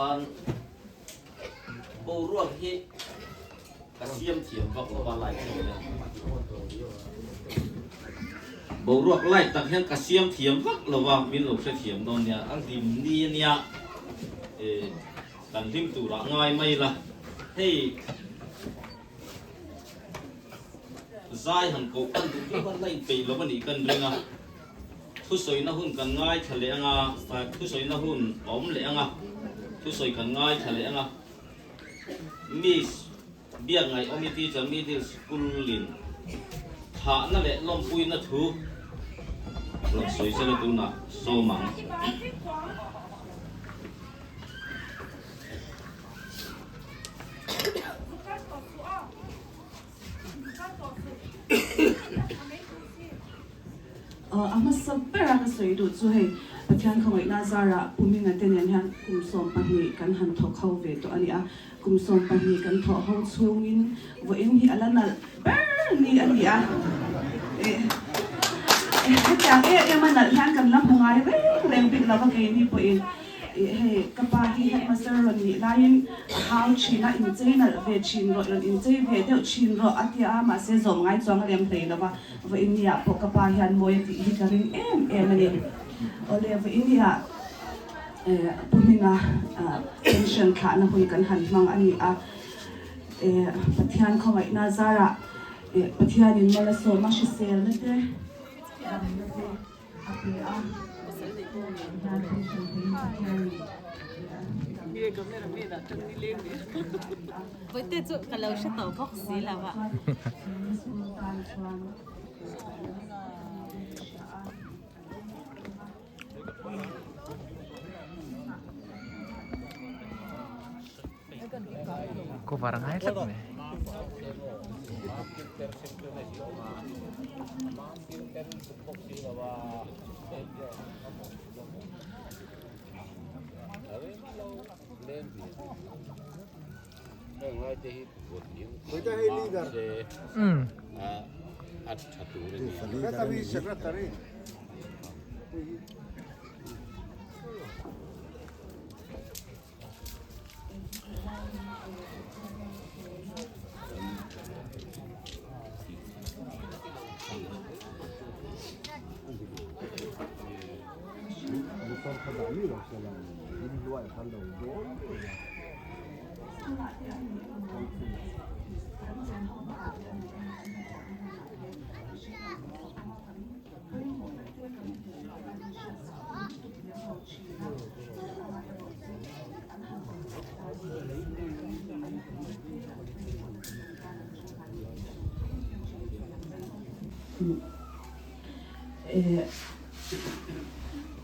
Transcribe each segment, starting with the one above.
Chuan boruak hi ka siam thiam vak lo va light ho hian. Boruak light tak hian ka siam thiam vak lo va, min lo hrethiam dawn nia, a hlim ni a nia eh kan hlim turah ngai mai la, hei zai han koh kan duh viau a, la inpeih lo a nih kan ring a. Thusawina hun kan ngaithla leh anga, thusawina hun a awm leh anga, thusawi kan ngaithla leh anga. Miss Biakngaihawmi Teacher Middle School-in thahna leh lawmpuina thu rawn sawi sela tunah sawm ang. A hmasa bera ka sawi duh chu hei Pathian khawngaihna zarah Pu Minga te nen hian kum 12 kan han thawk ho ve tawh a ni a. Kum 12 kan thawh ho chhungin vawiin hi a la nalh ber ni a ni a. Hetiang em em a nalh hian kan la hmu ngai reng reng bik lo va keini pawhin. Ih hei ka pa hi headmaster rawn nih laiin a hau thin a, inchei nalh ve thin rawh, rawn inchei ve deuh thin rawh a ti a, mahse zawm ngai chuang a lem hlei lo va, vawiinniah pawh ka pa hian mawi a tih hi ka ring em em a ni. Awle vawiinniah Pu Hminga pension thlahna hun kan han hmang a ni a, Pathian khawngaihna zarah Pathianin mal a sawm a, hriselna te, damna te, A pe a, hian pension peiin Pathianin Vawitte chu ka lo hre tawh bawk si lo a. Cover ngai tlat mai. Umm.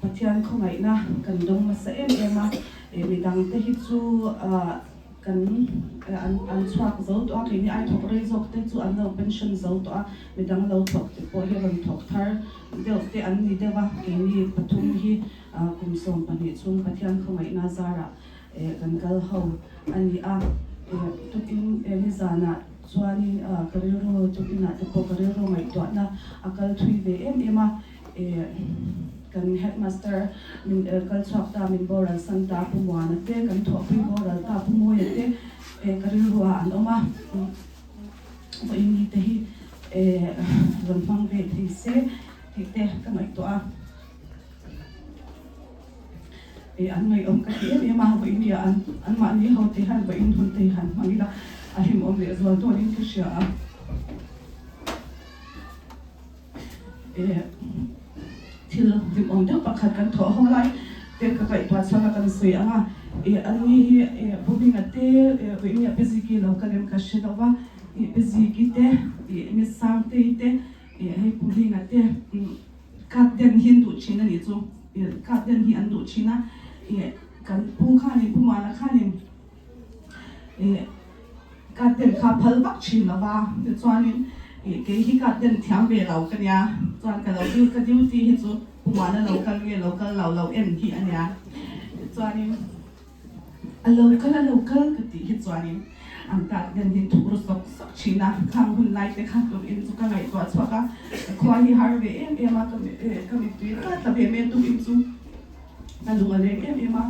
Pathian khawngaihna kan dawng nasa em em a, midang te hi chu kan an chhuak zo tawh a, keini ai thawk rei zawk te chu an lo pension zo tawh a, midang lo thawk te pawh hi rawn thawk thar deuh te an ni deuh a, keini pathum hi Kum 12 chhung Pathian khawngaihna zarah kan kal ho a ni a, tukin nizanah chuanin ka rilru tukinah te pawh ka rilru ngaihtuahna a kal thui ve em em a, kan headmaster min kal chhuak ta min boral san ta Pu Muana te, kan thawhpui boral ta Pu Mawia te ka rilru ah an awm a, vawiin ni te hi rawn hmang ve thei se tih te ka ngaihtuah a. Eh an ngaihawm ka ti em em a, vawiin nia an anmahni ho te hian vawiin hun te hi han hmang ila a hlimawm leh zual dawnin ka hria a. Eh thil hlimawm deuh pakhat kan thawh ho lai te ka ngaihtuah chhuak a kan sawi ang a, eh an ni hi eh Pu Hminga te eh vawiin nia Pi Ziki lo ka lem ka hre lo va, eh Pi Ziki te eh Miss Sangtei te eh hei Pu Hminga te Kat den hi an duh thin a nih chu, kat den hi an duh thin a, ih kan pu khanin pu Muana khanin ih kat den kha phal vak thin lo va, tichuanin ih kei hi kat den thiam ve lo ka nia, chuan ka lo dil ka duty hi chu pu Muana lo kal nge lo kal lo lo en hi a nia, tichuanin. A lo kal a lo kal ka tih hi chuanin an tak den hi thuk ru sawk sawk thin a, khang hun lai te kha tum in chu ka ngaihtuah chhuak a, ka khua hi har ve em em a, ka mittui tla tla ve mai a tum in chu ka lung a leng em em a.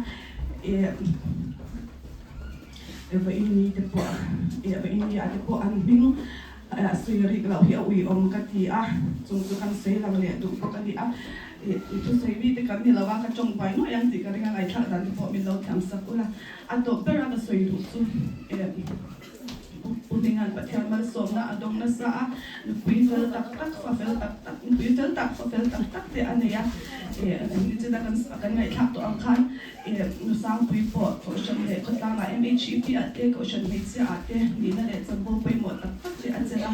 Vawiin ni te pawh vawiin ni ah te pawh an hming sawi rik loh hi a uiawm ka ti a, chung chu kan sawi lang leh duh bawk a ni a. Thusawi mi te kan ni lo a, ka tawng buai nuaih ang tih ka ring a, ngaithlak dan te pawh min lo thiam sak ula. A tawp ber a ka sawi duh chu Pu Hminga'n Pathian malsawmna a dawng nasa a, nupui fel tak tak, fa fel tak tak, nupui fel tak, fa fel tak tak te a nei a. Nichina kan kan ngaihthlak tawh ang khan Nusangpui pawh Kohhran leh khawtlangah MHEP ah te, Kohhran hmeichhia ah te nihna leh chanvo pawimawh tak tak te a chelh a.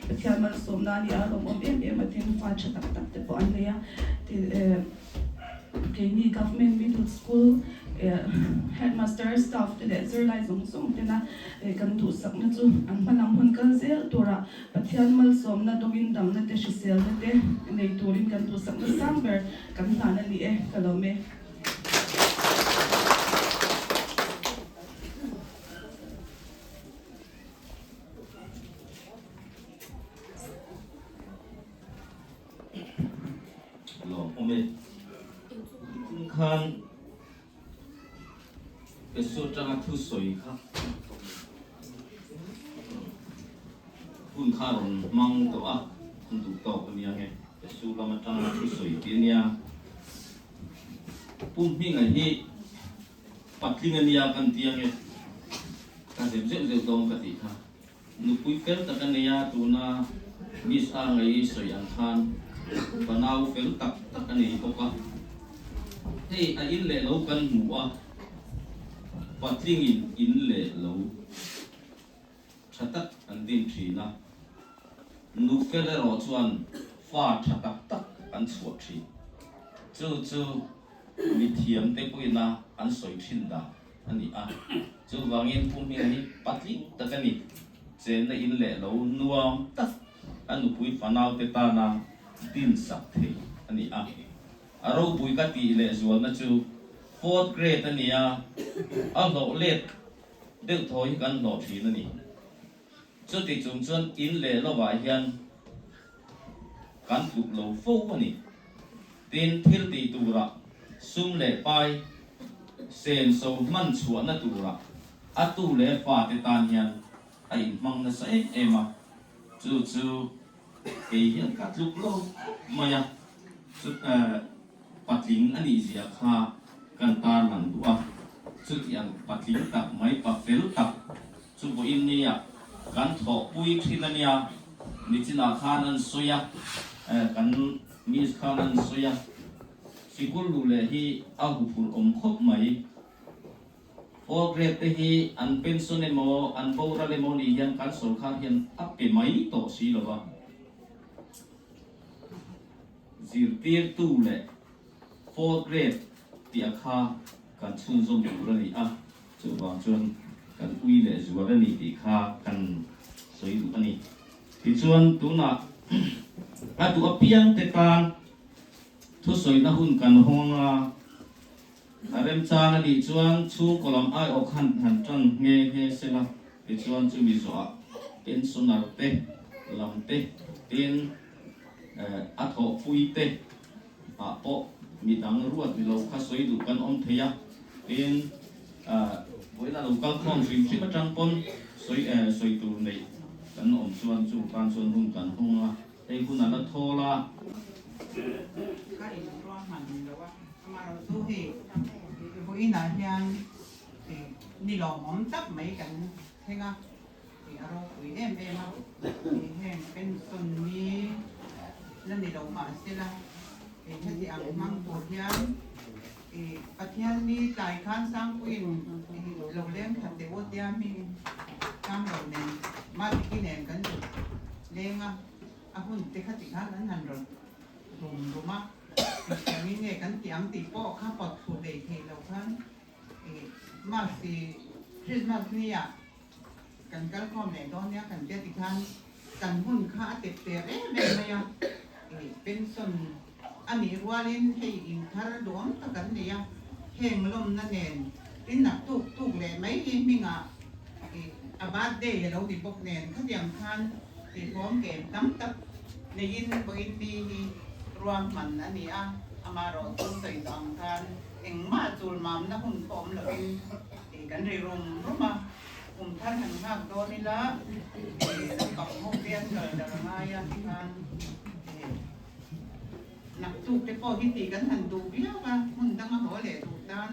Pathian malsawmna a ni a, lawmawm em em a tin fa tha tak tak te pawh an nei a. Keini Government Middle School Headmaster, staff te leh zirlai zawng zawng tena kan duhsakna chu an hma lam hun kal zel tura Pathian malsawmna dawngin damna te hriselna te nei turin kan duhsakna sang ber kan hlan a ni e, ka lawm e. Lawm awm e. Nitin khan Pesu atanga thu sawi kha hun kha rawn hmang tawh a, an duh tawk a nia nge Pesu lam atanga thu sawi tih a nia. Pu Hminga hi patling a nia kan ti ange, ka zep zeuh zeuh dawn ka tih kha. Nupui fel tak a nei a, tuna Miss A ngei sawi ang khan fanau fel tak tak a nei bawk a. Hei a in leh lo kan hmu a, patlingin in leh lo tha tak an din thin a, nu fel erawh chuan fa tha tak tak an chhuah thin. Chu chu mithiamte pawhin a an sawi thin dan. a ni a, chuvangin Pu Hminga hi patling tak a ni. Chenna in leh lo nuam tak a nupui fanaute tana din sak thei a ni a. A ropui ka tih leh zualna chu fourth grade a ni a, a hlawh let deuh thaw hi kan hlawh thin a ni. Chuti chung chuan in leh lovah hian kan tluk lo fo a ni. Tin, thil tih turah sum leh pai senso hman chhuahna turah a tu leh fate tan hian a inhmang nasa em em a, chu chu kei hian ka tluk lo khawp mai a, chu patling a nih zia kha kan tarlang duh a, chutiang patling tak mai pa fel tak chu vawiin nia kan thawhpui thin a nia, nichinah khan an sawi a, kan Miss khan an sawi a, sikul luh leh hi a huphurh awm khawp mai. Fourth grade te hi an pension emaw an boral emaw nih hian kan sawrkar hian a pe mai tawh si lo va. Zirtirtu leh fourth grade tih a kha kan chhunzawm tur a ni a, chuvang chuan kan ui leh zual a ni tih kha kan sawi duh a ni. Tichuan tunah a duh apiang te tan thusawina hun kan hawng a, a remchang a nih chuan chhungkaw lam aiawh khan han tan nghe nghe sela, tichuan chumi zawhah pensioner te lam te tin a thawhpui te ah pawh midang ruat ni lo kha sawi duh kan awm thei a, tin vawiin a lo kal khawm hrim hrim atang pawn sawi sawi tur neih kan awm chuan chu tan chuan hun kan hawng a, hei hun a la thawl a. Ka inruah hman lo a, amaherawhchu hei vawiinah hian ni lawmawm tak mai kan thleng a. Tih a ropui em em a, heng pension ni la ni lo mah sela heti ang hmang tur hian Pathian ni tlai khan Sangpuiin lo leng khat teh u tia hming Sang lo nen Matiki nen kan zut leng a, a hun te kha ti khan an han rawn rum rum a, engtiangin nge kan tih ang tih pawh kha pawt thlu hlei thei lo khan Mas Christmas ni ah Kan kal khawm leh dawn nia kan tia tikhan kan hun kha a tep ter em em mai a, pension a nih rualin hei inthar duhawm tak an nei a, heng lawmna nen tin nak tuk tuk leh mai hi hmingah a birthday a lo ni bawk nen khatiang khan tihawm kem tam tak neiin vawiin mi hi ruahman a ni a, amaherawhchu sawi tawh ang khan. Engmah chul mamna hun kha awm lovin kan ri rum rum a, kum thar han nghak dawn ila naupang ho te an kal dar a ngai a tikhan naktuk te pawh hi tih kan han duh viau a, hmun danga haw leh duh tan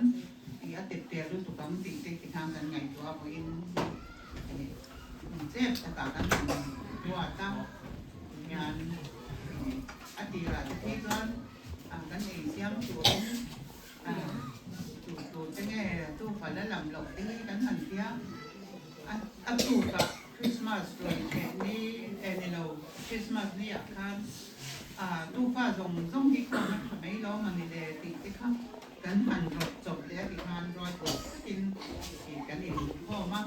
a tep tel lutuk ang tih te tikhan kan ngaihtuah a vawiin hmun chep takah kan han ruat a hian a tirah te phei chuan kan ei siam turin tu tu te nge tu fal a lam loh te hi kan han tia a tukah Christmas rawn theh ni eh ni lo Christmas ni ah khan tufa zawng zawng hi khawm a tha mai lo mawni le tih te kha kan han rawt chawp leh a ti khan rual pawh takin kan inkhawm a.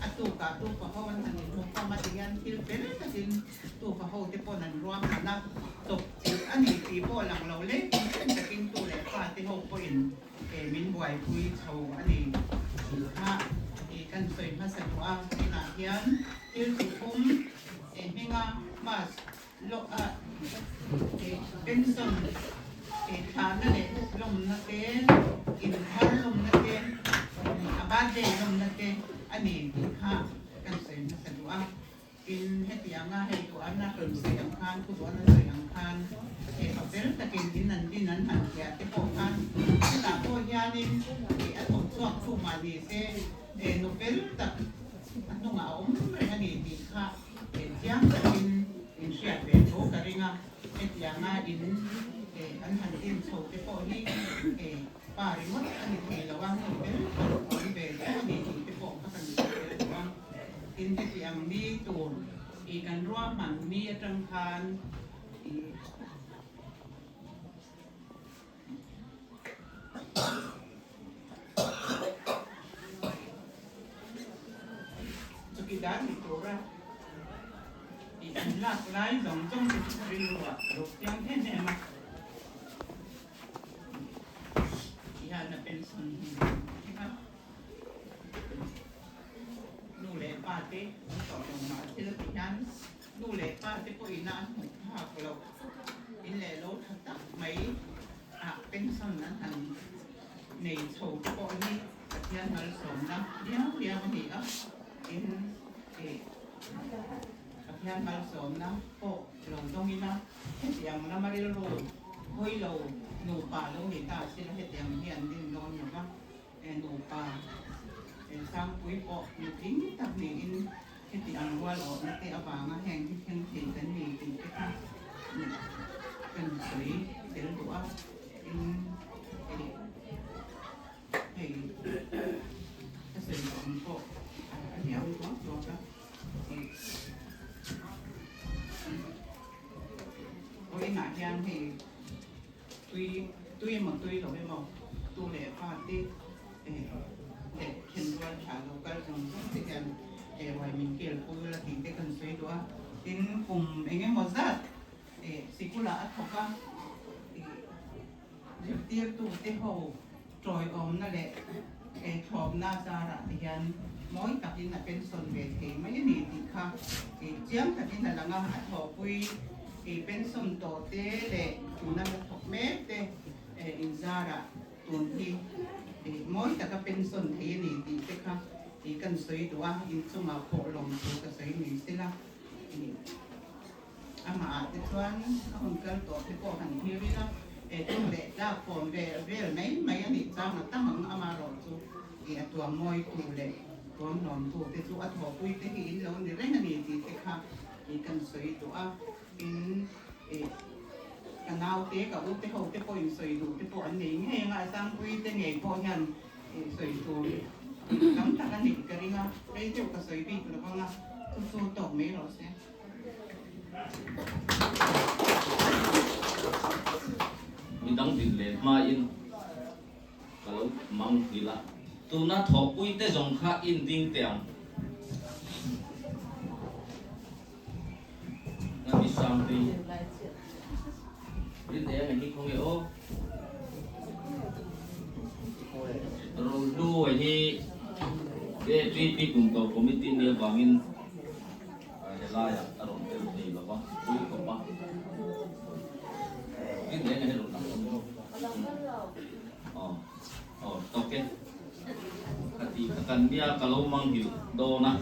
A tukah tufa ho an han inhmu khawm a ti hian thil fel takin tufa ho te pawn an ruam han a, chawp chilh a ni tih pawh lang lo leh kum takin tu leh fa te ho pawhin min buaipui chho a ni tih kha kan sawi hmasa duh a. Tunah hian thil thupum hminga mass lawh a pension thlahna leh lawmna te, inthar lawmna te, a birthday lawmna te a ni tih kha kan sawi hmasa duh a. Tin, hetianga hei duhana rawn sawi ang khan, thu duhana sawi ang khan pa fel takin in an din an han hliah te pawh khan hetah pawh hianin a thawk chhuak thu mah ni se nu fel tak a hnungah a awm reng a ni tih kha Chiang takin in hriat ve tho ka ring a, hetianga in an han din chho te pawh hi pa ringawt a ni thei lo a, nu fel tak awm ve tho a ni tih te pawh kha kan hre tel lo a. Tin, hetiang ni tur i kan ruahman ni atang khan i. Chukidar ni tura i an lak lai zawng zawng te chu rilru ah a lo chiang em em a. Tihian a pension hi a. Nu leh pa te an tawh lo mah thil ti hian nu leh pa te pawhin a an hmuh phak loh in leh lo tha tak mai ah pension an han nei chho te pawh hi Pathian malsawmna liau liau a ni a, tin ih Pathian malsawmna pawh lo dawng ila hetiang lama rilru hawi lo nupa lo ni ta sila hetiang hi an din dawn lo va. Nupa Sangpui pawh nutling tak niin heti ang rual awhna te avanga heng hi thleng thei kan ni tih te kha kan sawi tel duh a, tin hei ka sawi duh ang pawh a liam duak duak a. Vawiinah hian hei Tui tui emaw tui lo emaw tu leh fa te leh thenrual tha lo kal zawng zawng te hian ruai min kel pui la tih te kan sawi duh a. Tin, kum eng emaw zat sikula a thawk a, zirtirtu te ho tawiawmna leh thlawpna zarah te hian mawi takin a pension ve thei mai a ni tih kha chiang takin a lang a, a thawhpui pension tawh te leh tuna la thawk mek te inzarah tun hi mawi taka pension thei a ni tih te kha kan sawi duh a, inchungah pawh lawm thu ka sawi ni sela. Amah ah te chuan a hun kal tawh te pawh han thlir ila, he tum leh tlak kawm vel vel mai mai a nih chang a tam ang amarawh chu ih a tuam mawi tu leh tuam hlawm tu te chu a thawhpui te hi in lo ni reng a ni tih te kha ih kan sawi duh a, tin ih ka nau te ka u te ho te pawh in sawi duh te pawh an nei ngei ang a, a sangpui te ngei pawh hian ih sawi tur tam tak a nih ka ring a, rei deuh ka sawi bik lo vang a, chu chu tawk mai rawh se. Midang din leh hmain ka lo mang nghilh a. Tuna thawhpui te zawng kha in ding teh ang. Nga mi Sangtei rin eng hi khawnge aw. Rohlu hi ATP kum ko committee nia vangin Helaiah a rawn tel thei lo va, pui khawp a. Rin eng hi rawn lang awm lo. tawk e. Ka ti kha kan nia ka lo manghilh dawn a,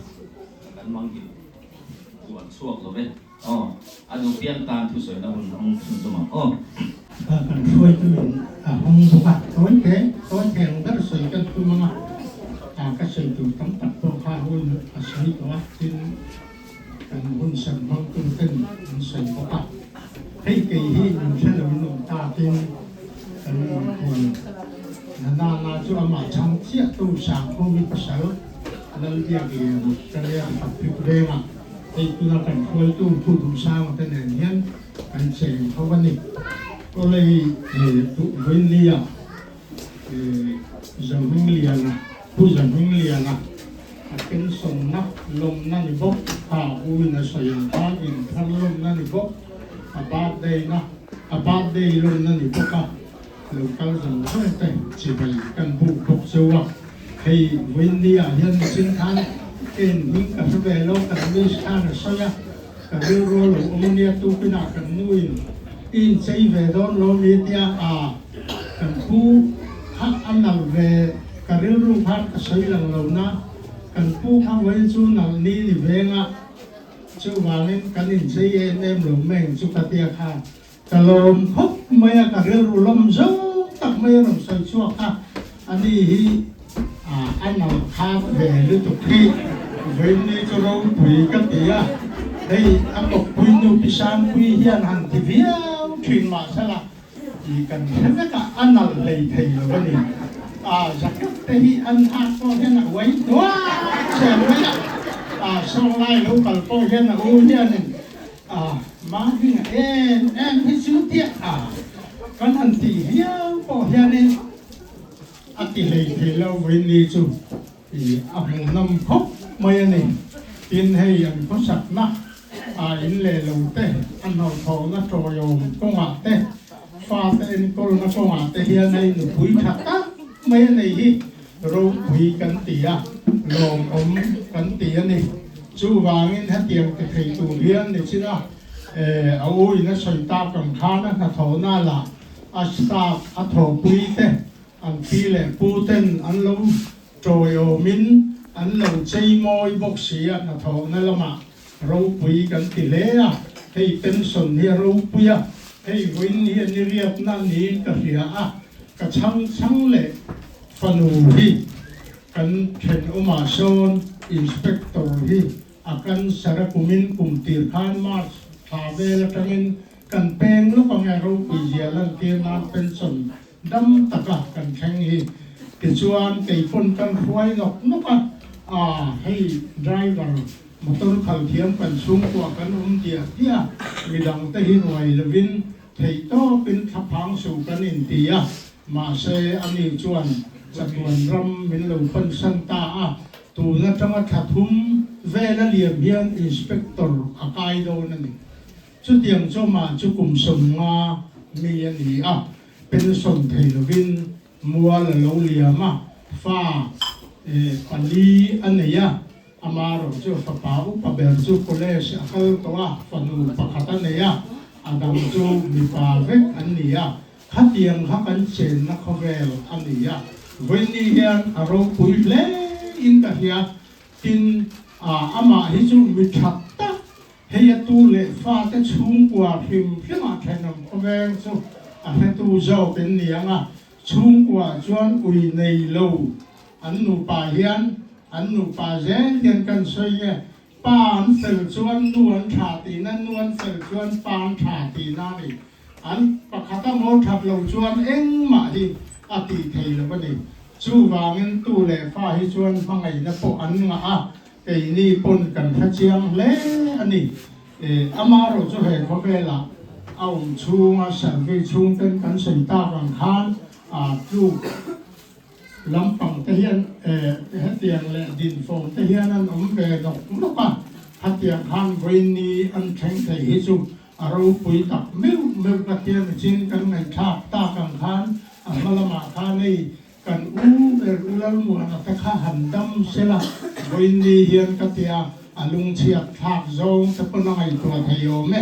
kan manghilh tluan chhuak lo ve. Aw, a duh piang tan thusawina hun hmang chhunzawm ang aw. Kan hruaitu in a hawng bawk a, tawi te, tawi theng ber sawi kan tum ang a, ka sawi tur tam tak pawh kha hun a sawi tawh a, tin kan hun sam hmang tu ten an sawi bawk a, hei kei hi min hre lo in awm takin kan inkhual na nana chu amah chhang chiah tu Sangkhumi pasal Lalbiakliana ka nia Patrick Vengah hei tuna kan hruaitu Pu Duhsanga te nen hian kan cheng tho a ni. Awlei Vawinia Zohmingliana, Pu Zohmingliana a pension-na lawmna ni bawk, kha uin a sawi ang khan inthar lawmna ni bawk, a birthday-na, a birthday lawmna ni bawk a, lo kal zawng zawng te chibai kan buk bawk cheu a. Hei Vawinia hian mihring khan en hming ka hre ve lo, kan miss khan a sawi a. Ka rilru a lo awm ania tukinah kan nuin i inchei ve dawn lo mi tia a kan pu kha a nalh ve ka rilru khan ka sawi lang lo na kan pu kha vawiin chu nalh ni ni venga chuvangin kan inchei em em lo meng chu ka tia kha ka lawm khawp mai a ka rilru lawm zo tak mai a rawn sawi chhuak kha ani hi A nalh khat ve lutuk hi vawiin ni chu ropui ka ti a, hei a kawppui nu Pi Sangpui hian han ti viau thin mahsela i kan hre vek a, a nalh hlei thei lo a ni. A jacket te hi an hak pawh hian a uai duai zel mai a, a sawnglai lo kal pawh hian a u hianin a mahing a em em hi chu tiah a kan han tih viau pawh hianin A ti hlei thei lo vawiin chu i a hmuhnawm khawp mai a ni. Tin, hei an khawsakna a in leh lo te, a hnawhthawhna tawiawm kawngah te, fate enkawlna kawngah te hian hei nupui tha tak mai a nei hi ropui kan ti a, lawmawm kan ti a ni. Chuvangin hetiang ti thei tur hian ni chin a, a u in a sawi tak ang khan a hnathawhna lah A staff a thawhpui te an pi leh pu ten an lo tawiawmin an lo chei mawi bawk si a, hnathawhna lamah ropui kan ti hle a, hei pension hi a ropui a, hei vawiin hi a ni riatna niin ka hria a, ka chhang chhang leh fanu hi kan thenawmah sawn inspector hi a cancer a kumin kum tir khan March thla vel atangin Kan peng lawk ang e ropui zia lantir nan pension dam taka kan thleng hi. Tichuan keipawn kan hruai nawk nawk a, aa hei driver motor khal thiam kan chhungkua kan awm diah diah a, midang te hi ruai lovin theihtawpin thlaphang suh kan inti a, mahse ani chuan chatuan ram min lo pansan ta a, tun atanga thla thum vel a liam hian inspector a kai dawn a ni. Chutiang chu amah chu kum 50 mi a ni a, pension thei lovin mual a lo liam a, fa pali a nei a, amarawh chu fapa upa ber chu college a kal tawh a, fanu pakhat a nei a, a dang chu mipa vek an ni a, khatiang kha kan chenna khawvel a ni a, vawiin hian a ropui hle in ka hria, tin amah hi chu mi tha tak Hei a tu leh fate chhungkua hrim hrimah thenawm khawveng chu a hretu zawk in ni ang a, chhungkua chuan ui nei lo an nupa hian an nupa zel hian kan sawi nge, pa an fel chuan nu an tha tihna, nu an fel chuan pa an tha tihna a ni. An pakhat a maw that lo chuan engmah hi a tih thei lo a ni. Chuvangin tu leh fa hi chuan hmangaihna pawh an ngah a, Keini pawn kan hre chiang hle a ni. Amaherawh chu he khawvelah a awm chhunga survey chhungten kan sawi tak ang khan tluk lampang te hian hetiang leh dinfawm te hian an awm ve nawk nawk a, khatiang khan vawiin an thleng thei hi chu a ropui tak meuh meuh ka tia nichin kan ngaihthlak tak ang khan a hma lamah khan hei Kan u ber u Lalmuana te kha han dam sela, vawiin ni hian ka tia a lungchhiat thlak zawng te pawn a ngaihtuah thei awm e.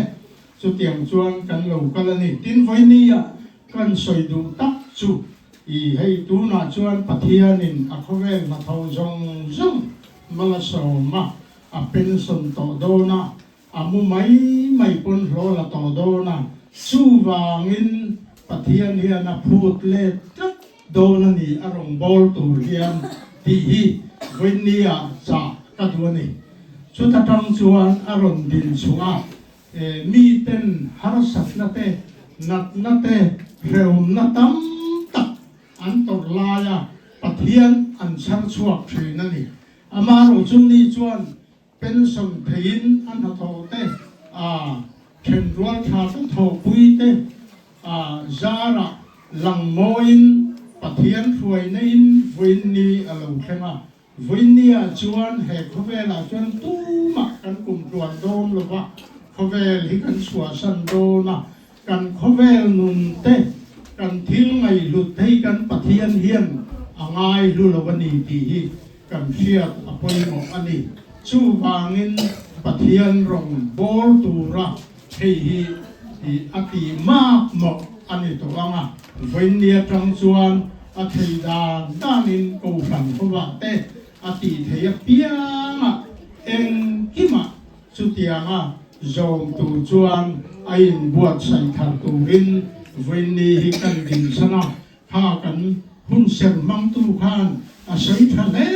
Chutiang chuan kan lo kal a ni. Tin, vawiin nia kan sawi duh tak chu. I hei tunah chuan Pathianin a khawvel hnathawh zawng zawng mal a sawm a, a pension tawh dawn a, a mu mai mai pawn hlawl a tawh dawn a, chuvangin Pathian hian a phut let tlat dawn a ni a rawn bawl tur hian tih hi vawinia chah ka duh a ni. Chuta tang chuan a rawn din chhuah a, miten harsatna te, natna te, hrehawmna tam tak an tawrh laia Pathian an chhar chhuak thin a ni. Amaherawhchu ni chuan pension theiin a hnathawh te, a thenrual tha te thawhpui te a zarah lang mawiin Pathian hruaina in vawiin ni a lo thleng a. Vawiin niah chuan he khawvelah chuan tumah kan kum tluan dawn lo va, khawvel hi kan chhuahsan dawn a, kan khawvel nun te, kan thil ngaihhlut te hi kan Pathian hian a ngaihlu lo a ni tih hi kan hriat a pawimawh a ni. Chuvangin Pathian rawn bawl tura hei hi a tih mak mawh a ni tawh ang a. Vawiin atang chuan a thei dan danin Kohhran hovah te a tih theih apiangah engkimah chutianga zawm tur chuan a inbuatsaih thar turin vawiin ni hi kan dinchhan a. Kha kan hun ser hmangtu khan a sawi tha hle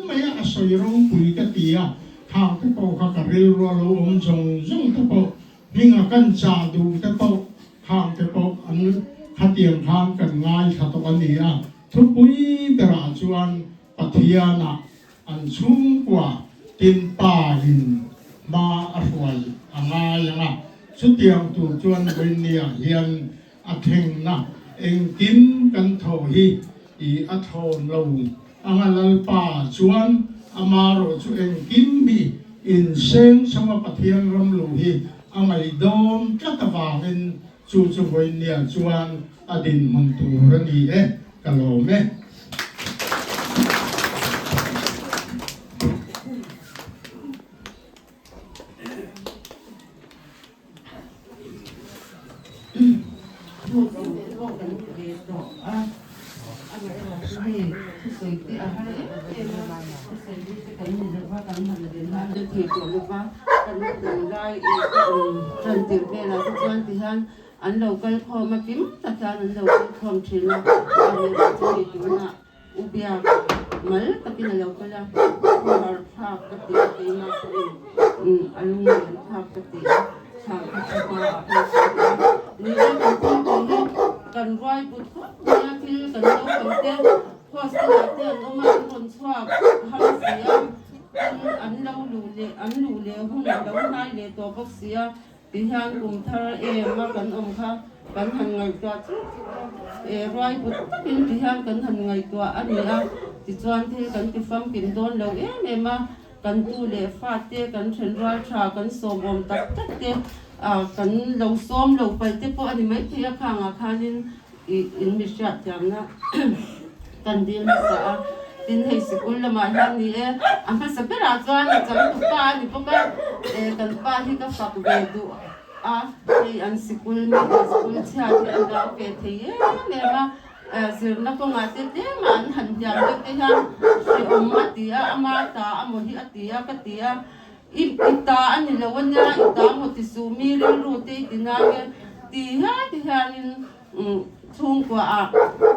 mai a, a sawi ropui ka ti a, khang te pawh kha ka rilru a lo awm zawng zawng te pawh, hminga kan chah duh te pawh khang te pawh an khatiang khan kan ngaithla tawh a ni a, thupui berah chuan Pathianah an chhungkua tin pa in hma a hruai a ngai ang a, chutiang tur chuan vawinia hian A thlengna engkim kan thaw hi i a thlawn lo anga Lalpa chuan amarawh chu engkim hi inseng chho a Pathian ram lu hi a ngaih dawn tlat avangin chu chu vawinia chuan a dinhmun tur a ni e, ka lawm e. An lo kal khawm a kim tak hian an lo kal khawm thin a, amaherawhchu tunah U Biak mal takin a lo kal a, khawhar thlak ka ti a keimah pawhin a lunglen thlak ka ti a, thla kha chu hmaah kan sawi a, ni e kan thil tih hi kan ruai but khawp mai a, thil kan naupang te hostel ah te an awm a, an rawn chhuak har si a, tin an lo luh leh an luh leh hun a lo hnai leh tawh bawk si a. Ti hian kum thar em a kan awm kha kan han ngaihtuah chuk chuk a, e ruai but takin ti hian kan han ngaihtuah a ni a, tichuan thil kan ti famkim dawn lo em em a, kan tu leh fa te kan then rual tha kan sawm awm tak tak te a kan lo sawm lo palh te pawh a ni maithei a, khangah khanin i in mi hriatthiamna kan dil hmasa a, tin hei sikul lamah hian ni e, a hmasa berah chuan a changtu pa a ni bawk a, e kan pa hi ka fak ve duh a, hei an sikul middle school chhiat hi a hlau ve thei em em a, zirna kawngah te tlema an han hniam deuh te hian hrehawm a ti a, ama ta amaw hi a ti a ka ti a, i i ta a ni lo ania, i ta maw ti suh mi rilru te i ti nang e ti hian ti hianin. Chhungkua ah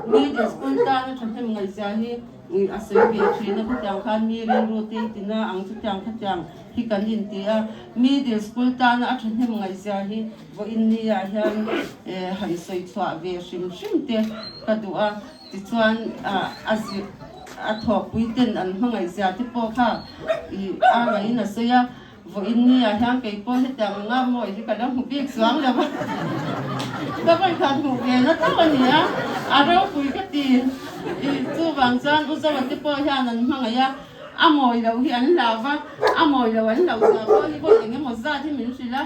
middle school tana thahnem ngaihzia hi a sawi ve thin a, khatiang khan mi rilru te i tina ang chutiang khatiang hi kan inti a, middle school tana a thahnem ngaihzia hi vawiin ni ah hian han sawi chhuah ve hrim hrim te ka duh a, tichuan a zir a thawhpui ten an hmangaihzia te pawh kha a ngaihin a sawi a. Vawiin ni ah hian kei pawh hetiang anga mawi hi ka la hmu bik chuang lo a, ka vawi khat hmuh ve na tho a ni a, a ropui ka ti. I chuvang chuan U Zoa te pawh hian an hmangaih a, a mawi loh hi an hlau va, a mawi loh an hlauh zah pawh hi vawi eng emaw zat hi min hrilh a,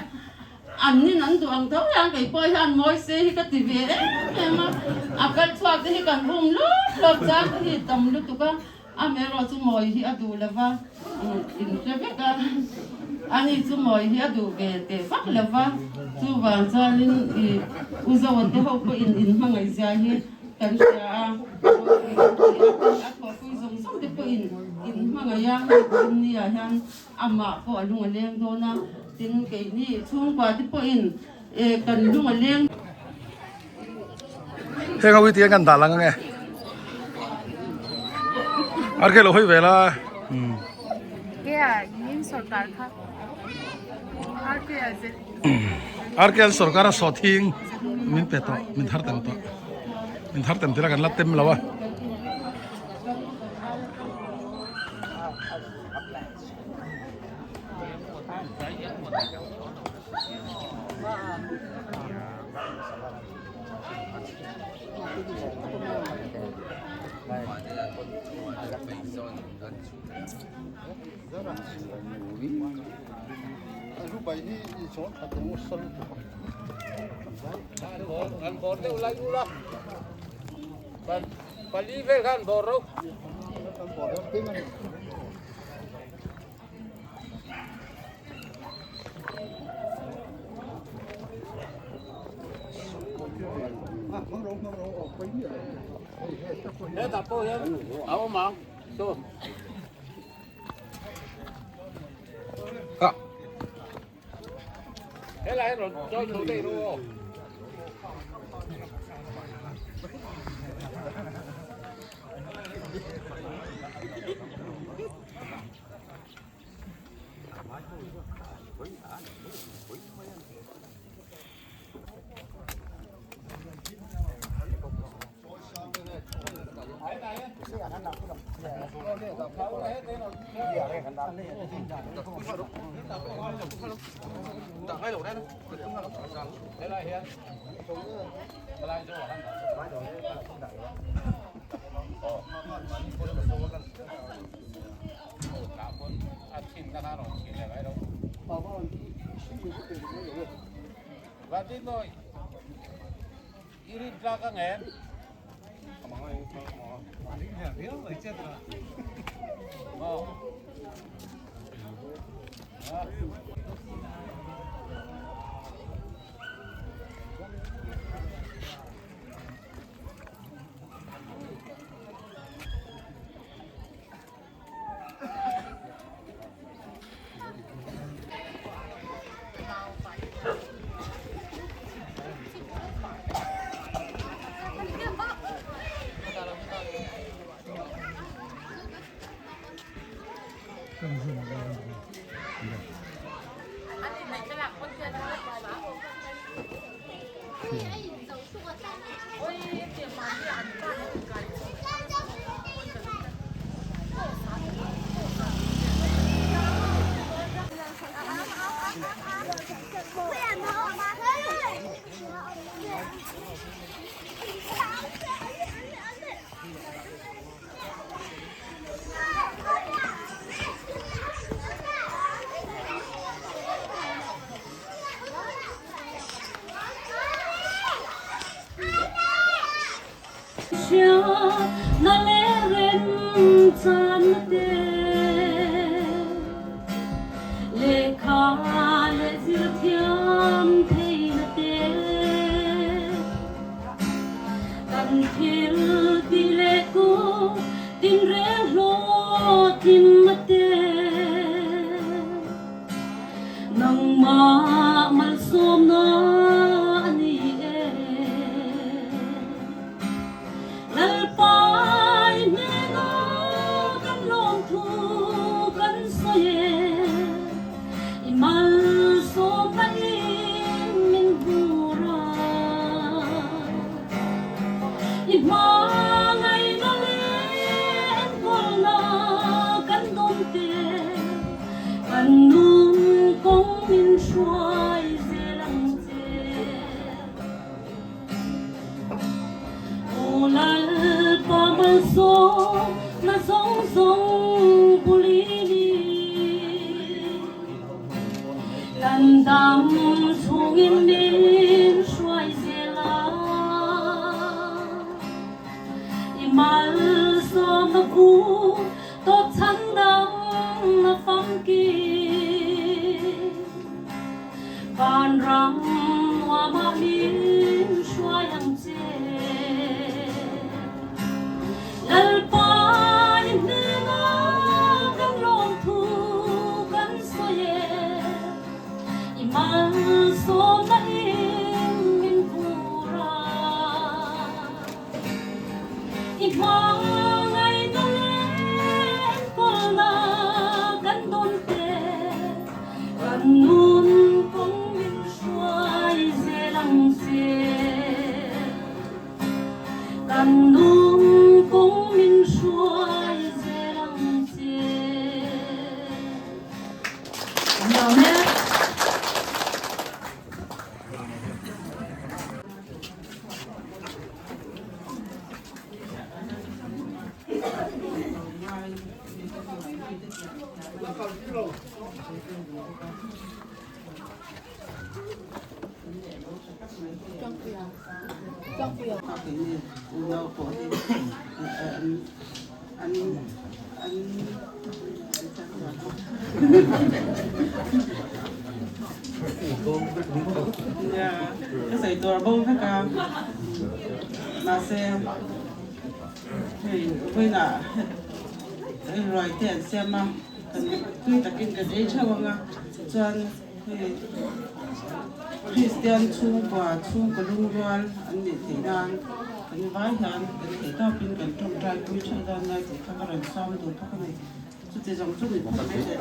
an nin an duh ang tho hian kei pawh hian mawi se hi ka ti ve em em a, a kal chhuak te hi kan um lawp lawp chang te hi tam lutuk a. Amaherawh chu Mawi hi a duh lo va, in hre vek a, ani chu Mawi hi a duh ve teh vak lo va, chuvang chuanin i U Zoa te ho pawhin in hmangaihzia hi kan hria a, ropui kan ti a, tin a thawhpui zawng zawng te pawhin in hmangaih a, hei vawiin ni ah hian amah pawh a lung a leng dawn a, tin keini chhungkua te pawhin kan lung a leng. Heng ho hi tiang kan dah lang ange. Ar ke lo hawi ve la. Ar ke an sorkar a sawthing min pe tawh min thar tem tawh. Min thar tem tila kan la tem lo a. Ka sawi tur a bo vek a, mahse hei vawiinah ruai te an siam a, kan tui takin kan ei theuh ang a, chuan hei Kristian chhungkua chhungkaw lungrual an nih theih nan kan vai hian kan theih tawpin kan tawngtai pui theuh dawn nia tih kha ka rawn sawm duh bawk a ni. Chuti zawng chu ni phawt mai teh se.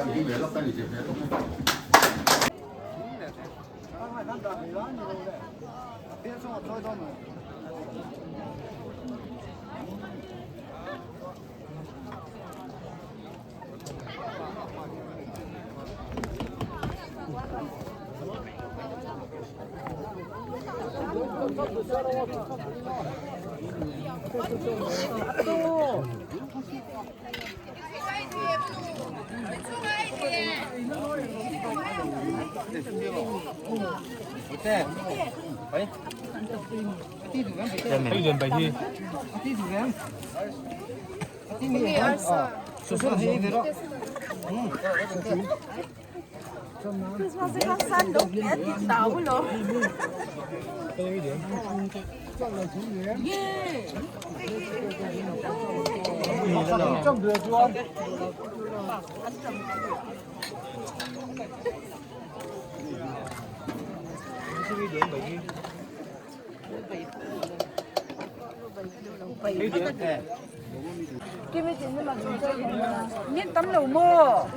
Min tam lo maw?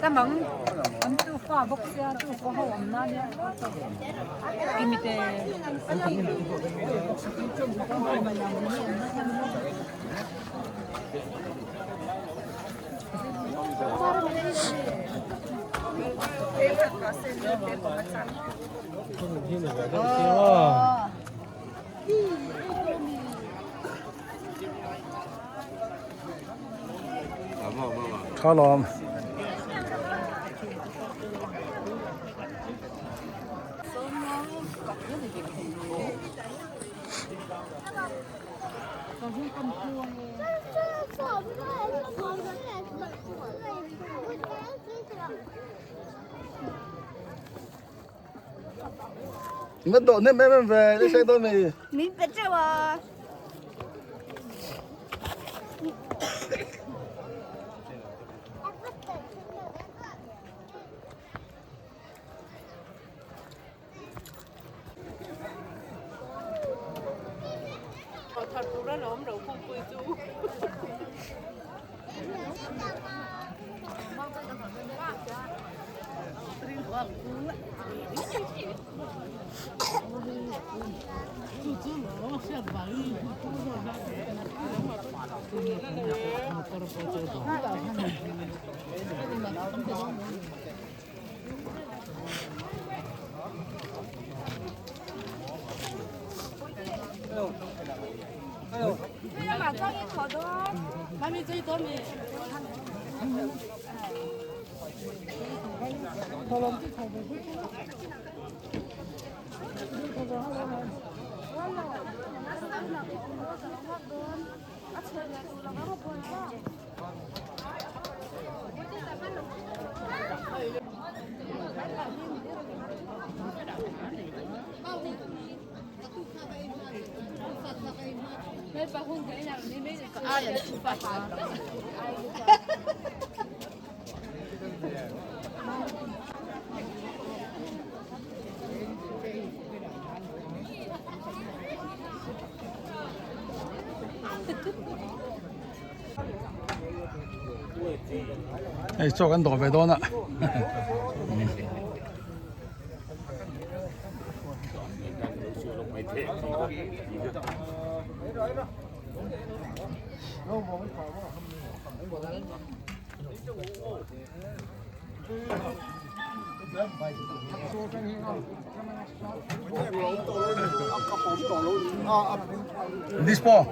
Tam ang. An tu fa bawk sia tu fa ho awm nan nia. Kimi te. Tha lawm. Mất độ nêm em về đi xe tôi mì. Min pe teuh a. Hei chaw kan dawh ve dawn a. Dispo.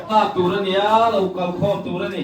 Nghak tur a ni a, lo kal khawm tur a ni.